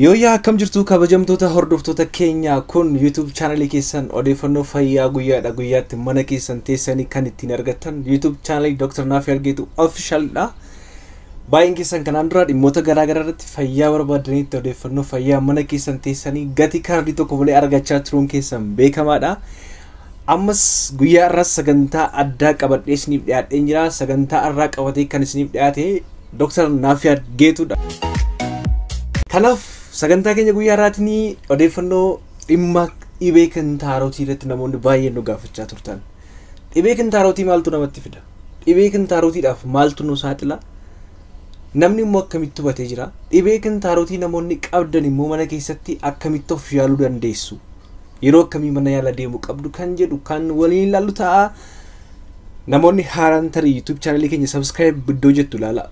Yooyyaa, akkam jirtu kabajamtoota hordoftoota keenya? Kun YouTube chaanalii keessan odeeffannoo fayyaa guyyaadha guyyaatti mana keessan teessanii kan ittiin argattan YouTube chaanalii Dr. Naafii Argeetu Officialidha. Baay'een keessan kanaan dura dhimmoota garaa garaa irratti fayyaa barbaadanitti odeeffannoo fayyaa mana keessan teessanii gatii kaardii tokko malee argachaa turuun keessan beekamaadha. Ammas guyyaa irraas sagantaa addaa qabadhee isiniif dhiyaadheen jira. Sagantaa irraa qabatee kan isiniif dhiyaate Dr. Naafii Geetudha. Kanaaf sagantaa keenya guyyaa irraatiin odeeffannoo dhimma dhibee kintaarotii irratti namoonni baay'een nu gaafachaa turtan. Dhibee kintaarotii maaltu namatti fida? Dhibee kintaarotiidhaaf maaltu nu saaxila? Namni immoo akkamitti hubatee jira? Dhibee kintaarotii namoonni qabdan immoo mana keessatti akkamitti of yaaluu dandeessu? Yeroo akkamii mana yaala deemuu qabdu kan jedhu kan waliin ilaallu ta'a. Namoonni haaraan tarii YouTube chaanalii keenya subscribe iddoo jettu ilaala.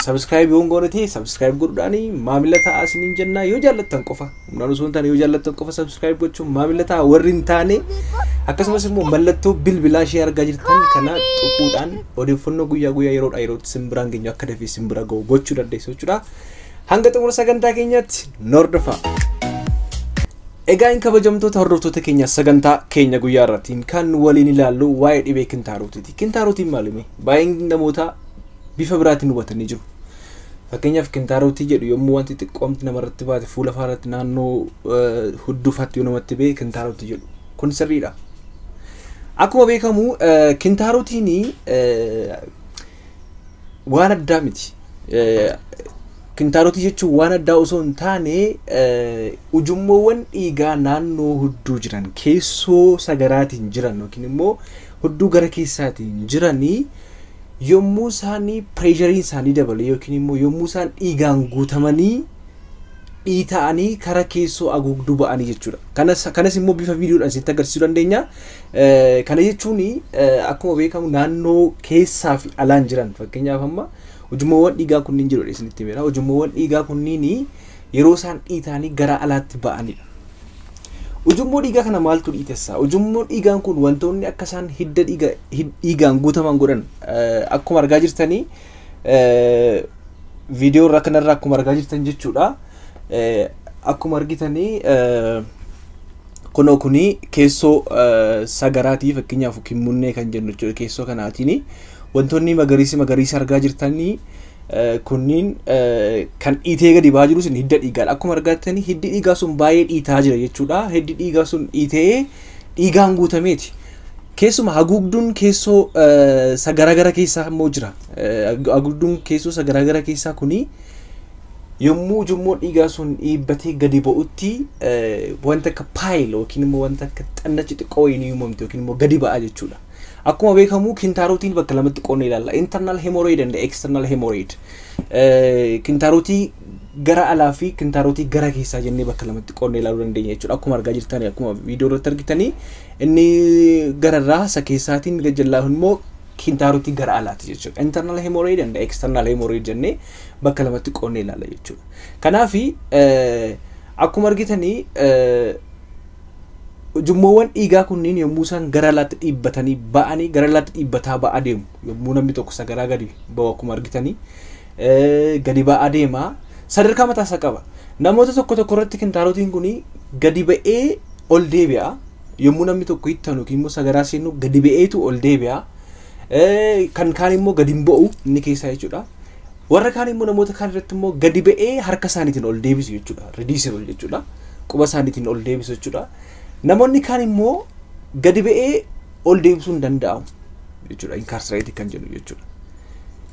Subscribe yoo hin goone ta'e subscribe godhuudhaan maamila ta'aa isiniin jenna. Yoo jaallattan qofa, humnaan osoo hin taane, yoo jaallattan qofa subscribe gochuun maamila ta'a. Warri hin taane akkasumas immoo mallattoo bilbilaa ishee argaa jirtan kana tuquudhaan odeeffannoo guyyaa guyyaa yeroodhaa yerootti isin biraan geenyu akka dafee isin bira ga'u gochuu dandeessu jechuudha. Hanga xumura sagantaa keenyaatti nu hordofaa. Egaa hin kabajamtoota hordoftoota keenya, sagantaa keenya guyyaa irrattiin kan waliin ilaallu waa'ee dhibee kintaarotiiti. Kintaarotiin maalimi? Baay'een namoota bifa biraatiin hubatanii jiru. Fakkeenyaaf, kintaarotii jedhu yommuu wanti xiqqoomti namarratti baate, fuula faarratti, naannoo hudduufaatti yoo namatti ba'e kintaarotii jedhu. Kun sirriidha. Akkuma beekamu kintaarotiin waan addaa miti. Kintaarotii jechuun waan addaa osoo hin taane, ujummoowwan dhiigaa naannoo hudduu jiran, keessoo sagaraatiin jiran yookiin immoo hudduu gara keessaatiin jiranii, yommuu isaanii pressureiin isaanii dabale yookiin immoo yommuu isaan dhiigaan guutamanii dhiita'anii kara keessoo haguugduu ba'anii jechuudha. Kanas immoo bifa viidiyoodhaan isinitti agarsiisuu dandeenya. Kana jechuun akkuma beekamu naannoo keessaa fi alaan jiran, fakkeenyaaf amma ujummoowwan dhiigaa kunniin jiru isinitti himeera. Ujummoowwan dhiigaa kunniin yeroo isaan dhiita'anii gara alaatti ba'anidha. Ujummoo dhiigaa kana maaltu dhiitessa? Ujummoo dhiigaan kun wantoonni akka isaan hidda dhiigaan guutaman godhan akkuma argaa jirtanii viidiyoo irraa kanarraa akkuma argaa jirtan jechuudha. Akkuma argitanii kunoo kuni keessoo sagaraatii, fakkeenyaaf kimmunnee kan jennu jechuudha. Keessoo kanaatiin wantoonni magariisi magariisa argaa jirtanii kunniin kan dhiitee gadi ba'aa jiru sun hidda dhiigaadha. Akkuma argatanii hiddi dhiigaa sun baay'ee dhiitaa jira jechuudha. Hiddi dhiigaa sun dhiitee dhiigaan guutameeti. Keessuma haguugduun keessoo sagaraa gara keessaa immoo jira. Haguugduun keessoo sagaraa gara keessaa kuni yommuu ujummoo dhiigaa sun dhiibbatee gadi ba'utti wanta akka pile yookiin immoo wanta akka xannachi xiqqoo wayii ni uumamte yookiin immoo gadi ba'a jechuudha. Akkuma beekamu kintaarotiin bakka lamatti qoodnee ilaalla. Internal hemorrhoid and external hemorrhoid. Kintaarotii gara alaa fi kintaarotii gara keessaa jennee bakka lamatti qoodnee ilaaluu dandeenya jechuudha. Akkuma argaa jirtanii, akkuma viidiyoo irratti argitanii, inni gararraa isa keessaatiin, gajjallaa immoo kintaarotii gara alaati jechuudha. Internal hemorrhoid and external hemorrhoid jennee bakka lamatti qoodnee ilaalla jechuudha. Kanaafi akkuma argitanii ujummoowwan dhiigaa kunniin yommuu isaan gara alaatti dhiibbatanii ba'anii, gara alaatti dhiibbataa ba'aa deemu, yommuu namni tokko sagaraa gadi ba'u akkuma argitanii gadi ba'aa deema. Sadarkaa mataa isaa qaba. Namoota tokko tokko irratti kintaarotiin kun gadi ba'ee ol deebi'a. Yommuu namni tokko ittanu yookiin immoo sagaraa seenu gadi ba'eetu ol deebi'a. Kan kaan immoo gadi hin ba'u inni keessaa jechuudha. Warra kaan immoo, namoota kaan irratti immoo gadi ba'ee harka isaaniitiin ol deebisu jechuudha. Reducible jechuudha. Quba isaaniitiin ol deebisu jechuudha. Namoonni kaan immoo gadi ba'ee ol deebisuu hin danda'amu jechuudha. Incarcerate kan jennu jechuudha.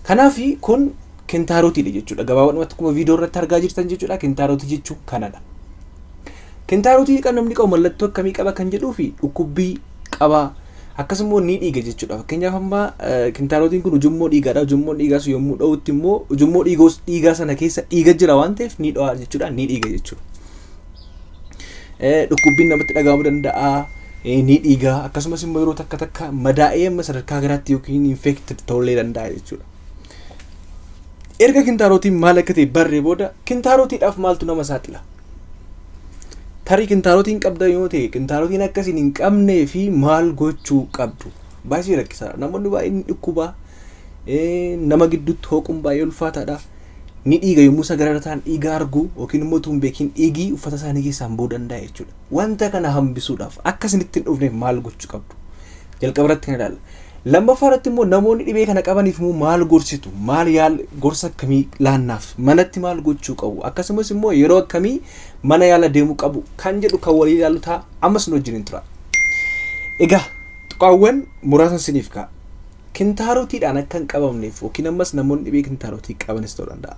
Kanaaf kun kintaarotiidha jechuudha. Gabaabumatti akkuma viidiyoo irratti argaa jirtan jechuudha. Kintaarotii jechuun kanadha. Kintaarotii kan namni qabu mallattoo akkamii qaba kan jedhuu fi dhukkubbii qaba. Akkasumas ni dhiiga jechuudha. Fakkeenyaaf amma kintaarotiin kun ujummoo dhiigaadha. Ujummoon dhiigaa sun yommuu dha'utti immoo ujummoo dhiigaa sana keessa dhiiga jira waan ta'eef ni dho'a jechuudha. Ni dhiiga jechuudha. Dhukkubbiin namatti dhaga'amuu danda'a. Ni dhiiga. Akkasumas immoo yeroo takka takka madaa'ee amma sadarkaa garaatti yookiin infected ta'ullee danda'a jechuudha. Erga kintaarotiin maal akka ta'e barree booda, kintaarotiidhaaf maaltu nama saaxila? Tarii kintaarotiin qabda yoo ta'e, kintaarotiin akkasiin hin qabnee fi maal gochuu qabdu? Baay'ee rakkisaadha. Namoonni baay'een dhukkubaa nama gidduutti hooquun baay'ee ulfaataadha. Ni dhiiga yommuu sagaraa ta'an dhiiga argu yookiin immoo utuu hin beekin dhiigii uffata isaanii keessaan ba'uu danda'a jechuudha. Wanta kana hambisuudhaaf akka isinitti hin dhufneef maal gochuu qabdu? Jalqaba irratti kan ilaalla. Lammaffaa irratti immoo namoonni dhibee kana qabaniif immoo maal gorsitu? Maal yaal gorsa akkamii laannaaf? Manatti maal gochuu qabu? Akkasumas immoo yeroo akkamii mana yaala deemuu qabu? Kan jedhu kan walii ilaallu ta'a. Ammas nu wajjin hin tura. Egaa tuqaawwan muraasa isiniif ka'a. Kintaarotiidhaan akka hin qabamneef yookiin ammas namoonni dhibee kintaarotii qabanis ta'uu danda'a.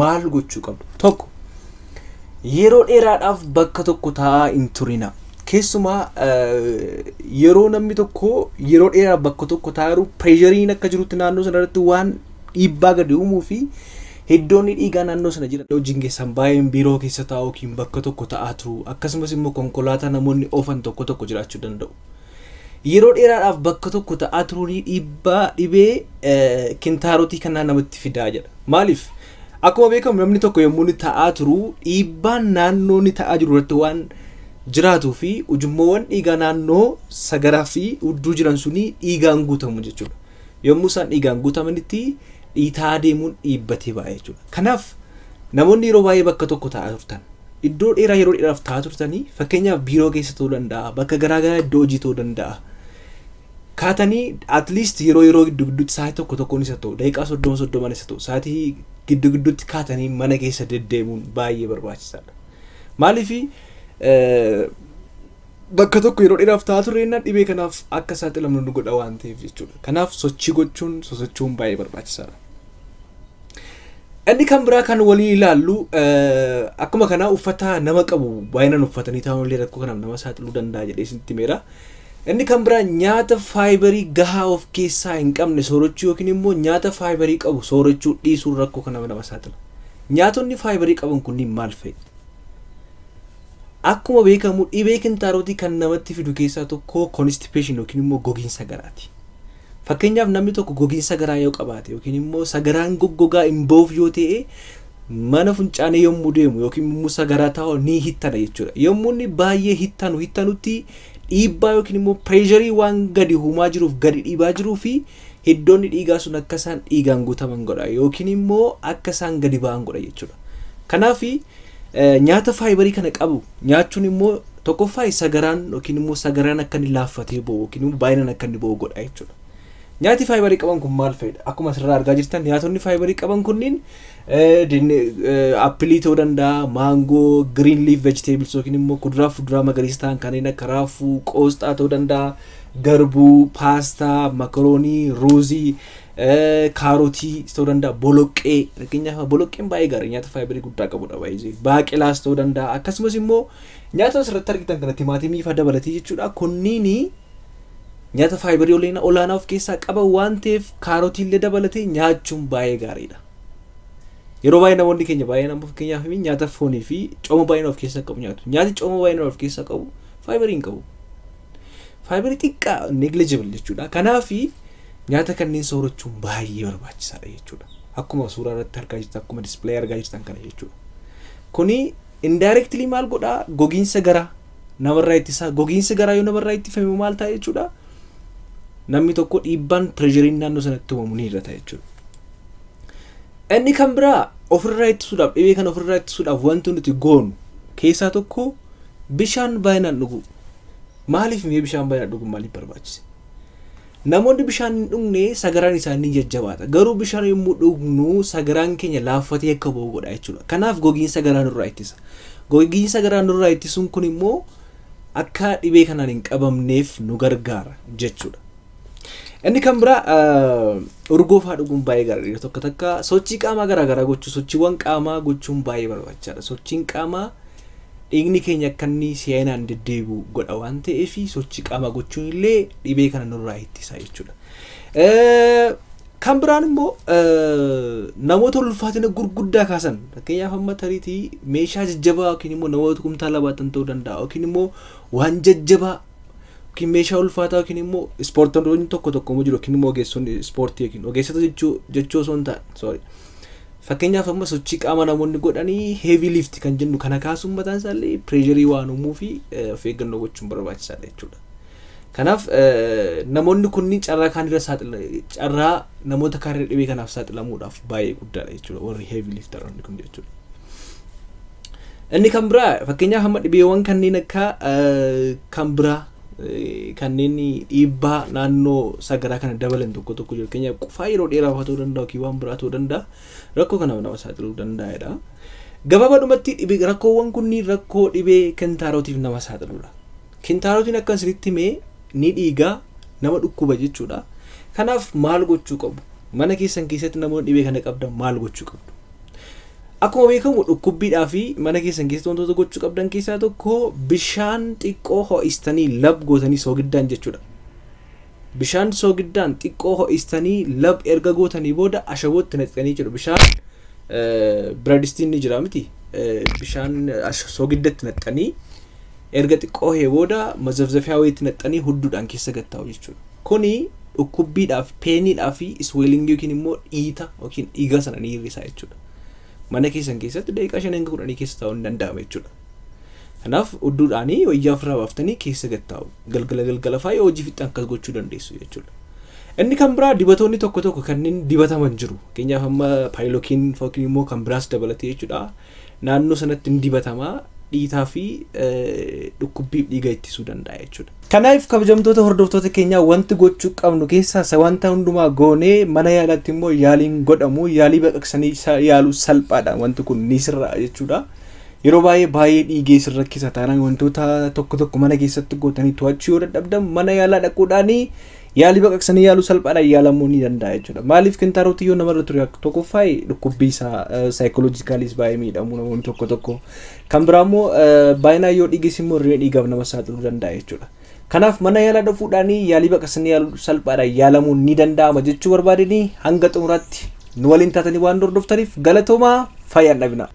Maal gochuu qabdu? Tokko, yeroo dheeraadhaaf bakka tokko taa'aa hin turina. Keessumaa yeroo namni tokko yeroo dheeraaf bakka tokko taa'aa jiru pireeshariin akka jirutti naannoo sana irratti waan dhiibbaa gadi uumuu fi hiddoonni dhiigaa naannoo sana jiran hojiin keessan baay'een biiroo keessa taa'u yookiin bakka tokko taa'aa turu, akkasumas immoo konkolaataa namoonni oofan tokko tokko jiraachuu danda'u. Yeroo dheeraadhaaf bakka tokko taa'aa turuun dhiibbaa dhibee kintaarotii kanaa namatti fidaa jedha. Maaliif? Akkuma beekamu namni tokko yommuu inni taa'aa turu dhiibbaan naannoo inni taa'aa jiru irratti waan jiraatuu fi ujummoowwan dhiigaa naannoo sagaraa fi hudduu jiran suni dhiigaan guutamu jechuudha. Yommuu isaan dhiigaan guutamanitti dhiitaa deemuun dhiibbatee ba'a jechuudha. Kanaaf namoonni yeroo baay'ee bakka tokko taa'aa turtan, iddoo dheeraa yeroo dheeraaf taa'aa turtanii, fakkeenyaaf biiroo keessa ta'uu danda'a, bakka garaagaraa iddoo hojii ta'uu danda'a. Kaatanii at least yeroo yeroo gidduu gidduutti sa'aatii tokko tokkoon isa ta'u, daqiiqaa 30 30 isa ta'u, sa'aatii gidduu gidduutti kaatanii mana keessa deddeemuun baay'ee barbaachisaadha. Maaliif bakka tokko yeroo dheeraaf taa'aa turreennaan dhibee kanaaf akka saaxilamnu nu godha waan ta'eef jechuudha. Kanaaf sochii gochuun sosochuun baay'ee barbaachisaadha. Inni kan biraa kan walii ilaallu, akkuma kanaa uffata nama qabu baay'inaan uffatanii taa'uun illee rakkoo kanaaf nama saaxiluu danda'a jedhee isinitti himeera. Inni kan biraa nyaata faayibarii gahaa of keessaa hin qabne soorachuu yookiin immoo nyaata faayibarii qabu soorachuu dhiisuun rakkoo kanaaf nama saaxila. Nyaatonni faayibarii qaban kunniin maal fa'i? Akkuma beekamu dhibee kintaarotii kan namatti fidu keessaa tokko constipation yookiin immoo gogiinsa garaati. Fakkeenyaaf namni tokko gogiinsa garaa yoo qabaate yookiin immoo sagaraan goggogaa hin ba'uuf yoo ta'e, mana fincaanii yommuu deemu yookiin immoo sagaraa taa'u ni hittana jechuudha. Yommuu inni baay'ee hittanu hittanutti dhiibbaa yookiin immoo pireesharii waan gadi uumaa jiruuf, gadi dhiibaa jiruu fi hiddoonni dhiigaa sun akka isaan dhiigaan guutaman godha yookiin immoo akka isaan gadi ba'an godha jechuudha. Kanaaf nyaata faayibarii kana qabu nyaachuun immoo tokkoffaa sagaraan yookiin immoo sagaraan akka inni laaffatee ba'u yookiin immoo baay'inaan akka inni ba'u godha jechuudha. Nyaati faayibarii qaban kun maal fa'idha? Akkuma asirraa argaa jirtan nyaatonni faayibarii qaban kunniin appilii ta'uu danda'a, maangoo, green leaf vegetables yookiin immoo kuduraa fi fuduraa magariisa ta'an kanneen akka raafuu, qoosxaa ta'uu danda'a, garbuu, paastaa, makaroonii, ruuzii, kaarotii ta'uu danda'a, boloqqee. Fakkeenyaaf boloqqeen baay'ee gaarii nyaata faayibarii guddaa qabudha baay'ee. Baaqelaas ta'uu danda'a. Akkasumas immoo nyaata asirratti argitan kana timaatimii fa'aa dabalatee jechuudha. Kunniini nyaata faayibarii olaanaa of keessaa qaban waan ta'eef kaarotii illee dabalatee nyaachuun baay'ee gaariidha. Yeroo baay'ee namoonni keenya baay'ee nama fakkeenyaaf nyaata foonii fi cooma baay'ee of keessaa qabu nyaatu. Nyaati cooma baay'ee of keessaa qabu faayibarii hin qabu. Faayibarii xiqqaa, negligible jechuudha. Kanaaf nyaata kanneen soorachuun baay'ee barbaachisaadha jechuudha. Akkuma suuraa irratti argaa jirtan, akkuma display argaa jirtan kana jechuudha. Kuni indirectly maal godhaa? Gogiinsa garaa namarraa ittisaa. Gogiinsa garaa yoo namarraa ittifame maal ta'a jechuudha? Namni tokko dhiibbaan pireeshariin naannoo sanatti uumamu ni hir'ata jechuudha. Inni kan biraa ofirraa ittisuudhaaf, dhibee kana ofirraa ittisuudhaaf wanti nuti goonu keessaa tokko bishaan baay'inaan dhuguu. Maaliif mee bishaan baay'inaan dhuguun maaliif barbaachise? Namoonni bishaan hin dhugne sagaraan isaanii jajjabaata. Garuu bishaan yommuu dhugnu sagaraan keenya laaffatee akka ba'u godha jechuudha. Kanaaf gogiinsa garaa nurraa ittisa. Gogiinsa garaa nurraa ittisuun kun immoo akka dhibee kanaan hin qabamneef nu gargaara jechuudha. Inni kan biraa urgoo fa'aa dhuguun baay'ee gaariidha. Tokko takka sochii qaamaa garaagaraa gochuu, sochiiwwan qaamaa gochuun baay'ee barbaachisaadha. Sochiin qaamaa dhiigni keenya akka inni si'aayinaan deddeebi'u godha waan ta'eef sochii qaamaa gochuun illee dhibee kana nurraa ittisa jechuudha. Kan biraan immoo namoota ulfaatina gurguddaa kaasan, fakkeenyaaf amma tariitii meeshaa jajjabaa yookiin immoo namoota kumtaala baatan ta'uu danda'a yookiin immoo waan jajjabaa yookiin meeshaa ulfaataa yookiin immoo ispoortoonni tokko tokko immoo jiru yookiin immoo ogeessonni ispoortii yookiin ogeessota jechuu osoo hin taane, sorry. Fakkeenyaaf amma sochii qaama namoonni godhanii heavy lift kan jennu kana kaasuun mataan isaallee pireesharii waan uumuu fi of eeggannoo gochuun barbaachisaadha jechuudha. Kanaaf namoonni kunniin carraa kaanirra carraa namoota kaanirra dhibee kanaaf saaxilamuudhaaf baay'ee guddaadha jechuudha warri heavy lifteroonni kun jechuudha. Inni kan biraa fakkeenyaaf hamma dhibeewwan kanneen akka kan biraa kanneen dhiibbaa naannoo sagaraa kana dabalan tokko tokko jiru. Fakkeenyaaf qufaa yeroo dheeraaf haa ta'uu danda'a yookiin waan biraa ta'uu danda'a rakkoo kanaaf nama saaxiluu danda'edha. Gabaabadhumatti rakkoowwan kunniin rakkoo dhibee kintaarotiif nama saaxiludha. Kintaarotiin akka isinitti himee ni dhiigaa nama dhukkuba jechuudha. Kanaaf maal gochuu qabu? Mana keessan keessatti namoonni dhibee kana qabdan maal gochuu qabdu? Akkuma beekamu dhukkubbiidhaa fi mana keessan keessatti wantoota gochuu qabdan keessaa tokko bishaan xiqqoo ho'istanii lab gootanii soogiddaan jechuudha. Bishaan soogiddaan xiqqoo ho'istanii lab erga gootanii booda ashabootti naqxanii jechuudha. Bishaan biradistiin ni jira miti. Bishaan soogiddatti naqxanii erga xiqqoo ho'ee booda mazafzafiyaa wayiitti naqxanii hudduudhaan keessa gattaa'u jechuudha. Kuni dhukkubbiidhaaf, painiidhaa fi swellingii yookiin immoo dhiita yookiin dhiiga sana ni hir'isa jechuudha. Mana keessan keessatti daqiiqaa 5 hanga 10 keessa taa'uun ni danda'ama jechuudha. Kanaaf hudduudhaanii wayyaa ofirraa baaftanii keessa gattaa'u. Galgala galgala fa'aa yoo hojii fixxan akkas gochuu dandeessu jechuudha. Inni kan biraa dibatoonni tokko tokko kanneen dibataman jiru. Fakkeenyaaf amma paayilokiin yookiin immoo kan biraas dabalatee jechuudha. Naannoo sanatti ni dibatamaa dhiitaa fi dhukkubbiif dhiiga ittisuu danda'a jechuudha. Kanaaf kabajamtoota hordoftoota keenyaa wanti gochuu qabnu keessaa isa wanta hundumaa goonee mana yaalaatti immoo yaaliin godhamu yaalii baqaqsanii yaaluu salphaadha wanti kun ni sirraa jechuudha. Yeroo baay'ee baay'ee dhiigee isin rakkisa taanaan wantoota tokko tokko mana keessatti gootanii to'achuu yoo dadhabdan mana yaalaa dhaquudhaanii yaalii baqaqsanii yaaluu salphaadhaan yaalamuu ni danda'a jechuudha. Maaliif kintaarotii yoo namarra ture tokkoffaa dhukkubbii isaa psychologicallyis baay'ee miidhamu namoonni tokko tokko. Kan biraa immoo baay'inaan yoo dhiiges immoo hir'ina dhiigaaf nama saaxiluu danda'a jechuudha. Kanaaf mana yaalaa dhufuudhaanii yaalii baqaqsanii yaaluu salphaadhaan yaalamuu ni danda'ama jechuu barbaadanii hanga xumuraatti nu waliin taatanii waan hordoftaniif galatoomaa fayyaan dhabina.